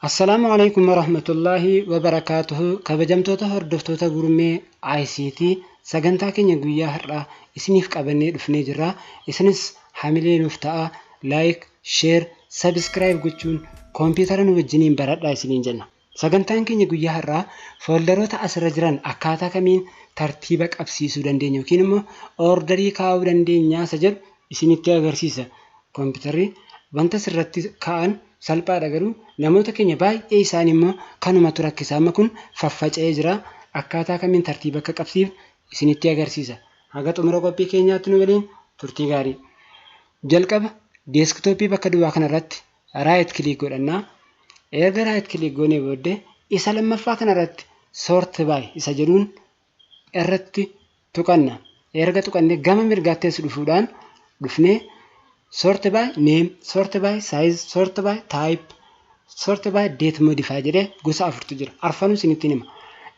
Assalaamu alaikum warahmatullaahi wabarakaatuhu. Kabajamtoota hordoftoota Gurmee ICT, sagantaa keenya guyyaa har'aa isiniif qabannee dhufnee jirra. Isinis hamilee nuuf ta'a, like, share, subscribe gochuun koompitara nu wajjiniin baradhaa isiniin jenna. Sagantaan keenya guyyaa har'aa fooldaroota asirra jiran akkaataa kamiin tartiiba qabsiisuu dandeenya yookiin immoo orderii kaa'uu dandeenya isa jedhu isinitti agarsiisa. Koompitarri wanta asirratti kaa'an salphaadha, garuu namoota keenya baay'ee isaan immoo kanumatu rakkisa. Amma kun faffaca'ee jira. Akkaataa kamiin tartiiba akka qabsiif isinitti agarsiisa. Haga xumura qophii keenyaatti nu waliin turtii gaarii. Jalqaba desktopii bakka duwwaa kanarratti right click godhannaa. Erga right click goonee booddee isa lammaffaa kanarratti sort by isa jedhuun irratti tuqanna. Erga tuqannee gama mirgaatti as dhufuudhaan dhufnee sort by name, sort by size, sort by type, sort by date modify jedhee gosa afurtu jira. Arfanuu isinitti hima.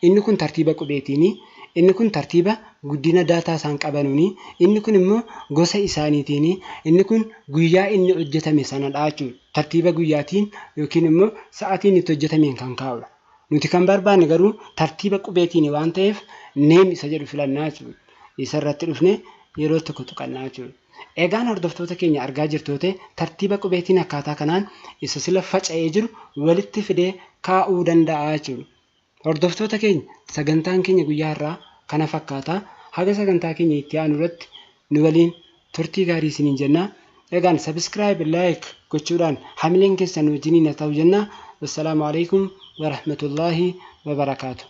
Inni kun tartiiba qubeetiini. Inni kun tartiiba guddina daataa isaan qabanuuni. Inni kun immoo gosa isaaniitiini. Inni kun guyyaa inni hojjetame sanadha jechuudha. Tartiiba guyyaatiin yookiin immoo sa'aatiin itti hojjetameen kan kaa'udha. Nuti kan barbaanne garuu tartiiba qubeetiin waan ta'eef name isa jedhu filannaa jechuudha. Isa irratti dhufnee yeroo tokko tuqannaa jechuudha. Egaan hordoftoota keenya, argaa jirtu ta'e tartiiba qubeetiin akkaataa kanaan isa sila faca'ee jiru walitti fidee kaa'uu danda'a jechuudha. Hordoftoota keenya, sagantaan keenya guyyaa har'aa kana fakkaata. Haga sagantaa keenya itti aanu irratti nu waliin turtii gaarii isiniin jenna. Egaan subscribe, like gochuudhaan hamileen keessan wajjiniin haa ta'u jenna. Wassalaamu alaikum warahmatullaahi wabarakaatu.